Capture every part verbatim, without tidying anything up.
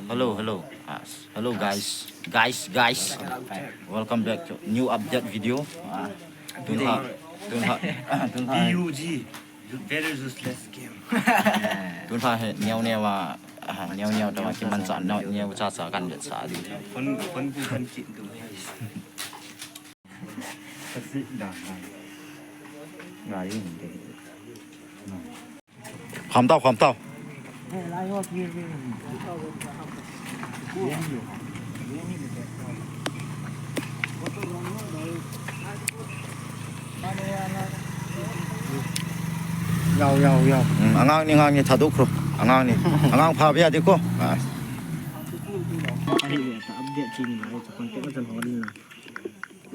Hello, hello. Ah, hello, guys. Guys, guys. Welcome back to new update video. Ah, tunha, tunha, tunha. B U G. Very useless game. Tunha he, neo neo a, ah, neo neo tawa kimancha, neo neo cha cha kan bet sa di. Fun, fun, fun, fun, chin tu. Sit down. Ngai in de. Kham tau, kham tau. Yau, yau, yau. Hmm, angang ni, angang ni, thaduk ro. Angang ni. Angang pha bia di ko. Ah.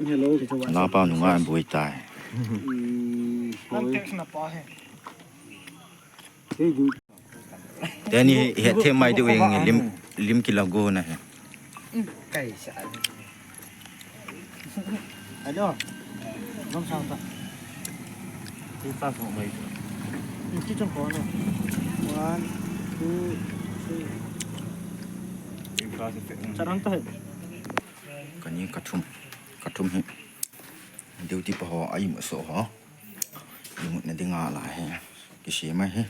Hello. Napa nunga an bui tai. Teni he the mai de wing lim, lim kilago na he. Kai sa. Hello. Nom sang ta. Ti pa ko mai. Ti chong ko no. One, two, three. Ti pa se. Sarang ta he. Kani kathum. Kathum hi. Duty pa ho ai mu so ho. Imutna dinga la he. Kisem ahi.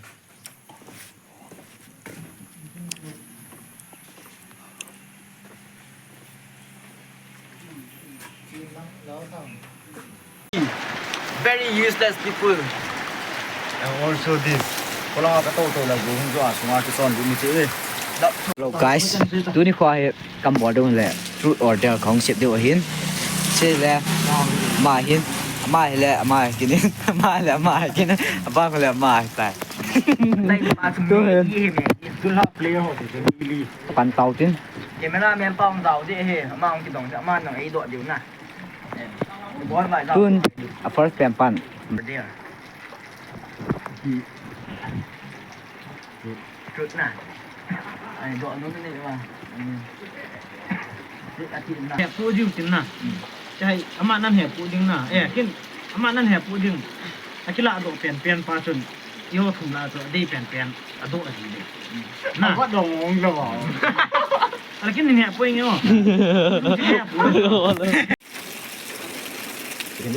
Very useless people. And also this. Kola ka to to la gu hung jo a sunga ki son du mi che. Hello guys, tuni kho hi. Kam bol ding le, truth or dare kahung sep diu ahin. Sei le, ama hin, ama hi le, ama hi kinin, ama hi le, ama hi kinin, abang le, ama hi tai. Tu hin. Pan tau tin. Camera man pa hung dau de he, ama hung kidong, ama nang ei do diu na. Tun, a first pen pan. Dare. Truth na. Ai, do no ne wa. Truth a tin na. He pu jiu tin na. Chai, ama nan he pu ding na. Eh, kin, ama nan he pu ding. Akila do pen pen pa chun. Yo thum la to dei pen pen. A do a dei. Na. Wa dong ong lo wa. Ala kin ni he pu ing yo. He pu. Dai,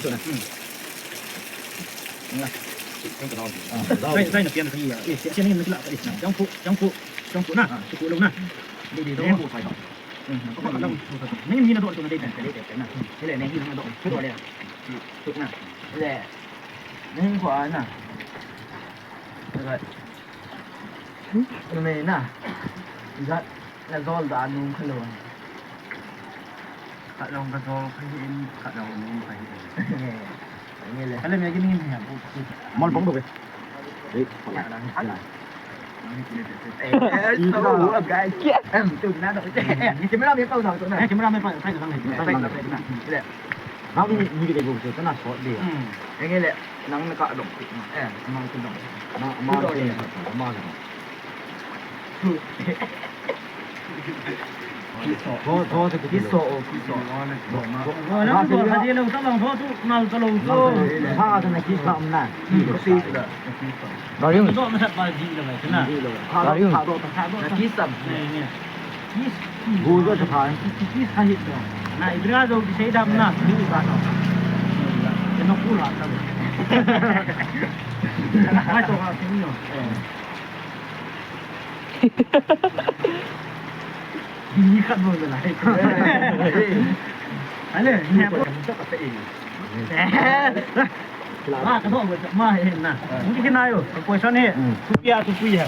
dai na pian ka hi ya. Eh, sia, sia ni na kila ka, eh, na. Jang pu, jang pu, jang pu na. Pu lo na. Dei, dei, dei. Pu sai. Hmm, ko ka dang pu sai. Ni, ni na do tu na dei kan, dei kan na. Ni le ne hi na do. Pu do le. Pu na. Le. Ni ko a na. Right. Numei na. Jat na jol da nung kha lo. Khat jong ka jol kha hi in, khat jong nung kha hi in. Nge le. Kale me ki ning he. Mol bong do be. Eh, so guys, em tu na do. Ni camera me pau na to na. Eh, camera me pau, sai na. Sai na. Le. Nang ni, ni ke ko to na shot de. Hmm. Nge le. Nang na ka dong. Eh, nang ka dong. Ma, ma, ma. Kiso. Kiso, kiso. Kiso, oh, kiso. Oh, nang dol kha di lo, ta bang tho tu, nal ta lo tu. Ha, ta na kiso am na. Hmm. Kiso. Dol yung. Do ma sat ba di lo, na. Di lo. Dol yung. Tha do, tha do. Na kiso. Ne, ne. Kiso. Go do sa pha. Kiso, kiso, kiso. Na, ibra do, kisei dam na. Di ba do. Eno kula ta. Mai to ka, kinyo. Eh. Ni khat bol la. Ale, ni ha. Ba ka do ma he na. Ni ki na yo, ka question he. Thupi a thupi ha.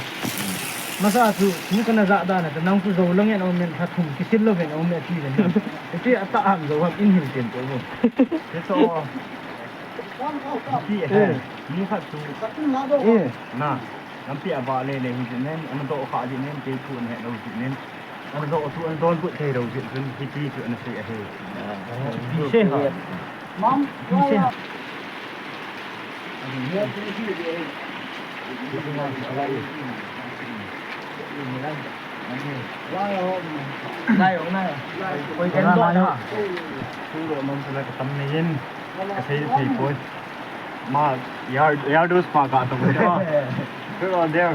Masa chu, ni kana ja da na, nang chu jo lang en o men kha thum kisil lo ven o me ti ven. Ti a ta am jo ham in hil ten to bo. Ti so. Ti he. Ni khat chu. Eh. Na. Lampi a vah lele hi jin nen, ana doh kha jin nen, kei thu ana he lo jin nen. Ana doh thu ana donbut thei lo jin chun, hiti chu ana sei ahi. Ti sei ha. Ti sei ha. Lai ho na. Lai ho na. Koi ken doh na. Thu doh nom sa la ka tam nei in. Ka sei thei poi. Ma, yard, yard us pa ka tong. Good on there.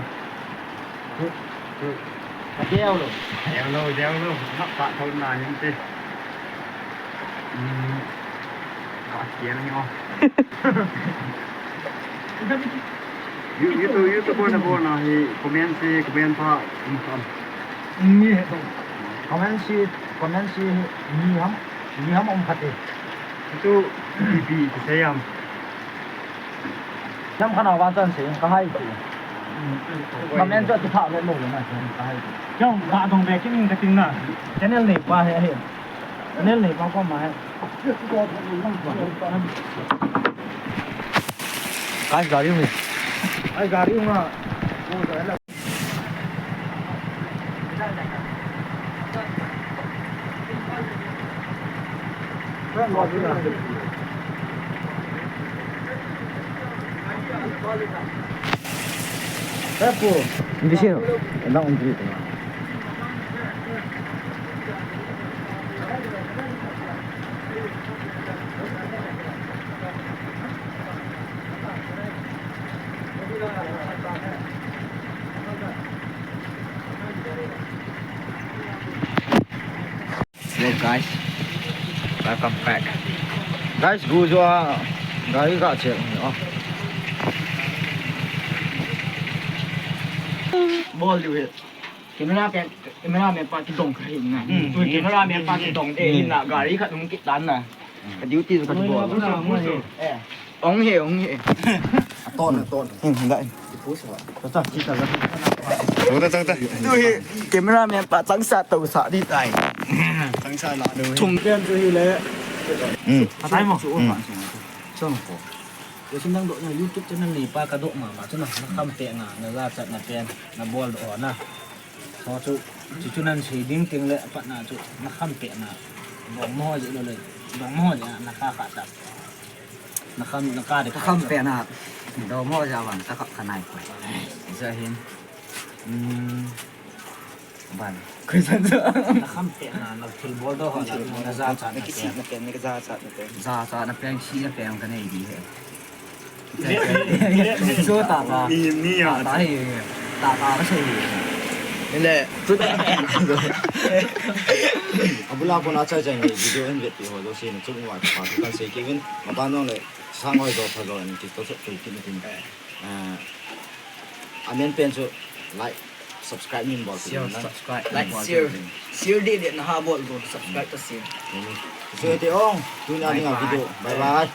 Good, good. Deu lou. Deu lou, deu lou. Hap ta thou na hin ti. Hmm. Ka kiang ni o. You, you to, you to bona bona hi comment si, comment pa, um, um. Ni he to. Comment si, comment si ni ham, ni ham um khate. Tu, pi, pi, ki se yam. Nam khana wa chan se, ka hai ti. Comment chu ti pha ve lo na, ka hai ti. Jong, ka dong ve kin ka ting na. Channel nei pa he he. Channel nei pa ko ma he. Guys, gari hung. Guys, gari hung a. Hindi siya. Hindi ako hindi. Hello guys, welcome back. Guys, gu jo a gari ka che ni o. Bol diu he. Camera pe, camera man pa kidong ka hi na. Hmm. Tu camera man pa kidong de, hmm, hin na gari khat hung kit tan na. Ka duty chu ka bol. Eh. Ong he, ong he. Aton, aton. Hmm, dai. Ti pu sa. Ta, ta, ti ta, ta. Ta, ta, ta, ta. Tu hi camera man pa chang sa to sa di tai. Chang sa la do. Thum pen tu hi le. Hmm. Patai mo. Chu, hmm, pa, chu, chu ko. Ko sin dang do na YouTube channel ni pa ka do ma ma chu na, na kham pe na, na la chat na pen, na bol do na. Chu chu, chu chu nan sei ding ting le, apat na chu, na kham pe na. Dong mo ji lo le, dong mo ji na ka ka ta. Na kham, na ka de ka kham pe na. Dong mo ja wan ta ka ka nai ko. Ja hin. Hmm. Ban. Koi san sa. Na kham pe na, na thil bol do ho na, na ja cha na pe. Na pe, na ja cha na pe. Ja cha na pe, si na pe ka nei di he. So ta ta. Ni, ni ya. Ta ta hi. Ta ta ka sei hi. Ile. Abula ko na cha cha ni video en vet pi ho do si na chung wa pa kan sei ki win. Ma ba no le. Sang hoi do pha do ni ki to so ki ni tin. Ah, amen pen chu like, subscribe min bol. Share, subscribe. Like, share. Share de de na ha bol go, subscribe to share. So te ong, tu na ni video. Bye bye.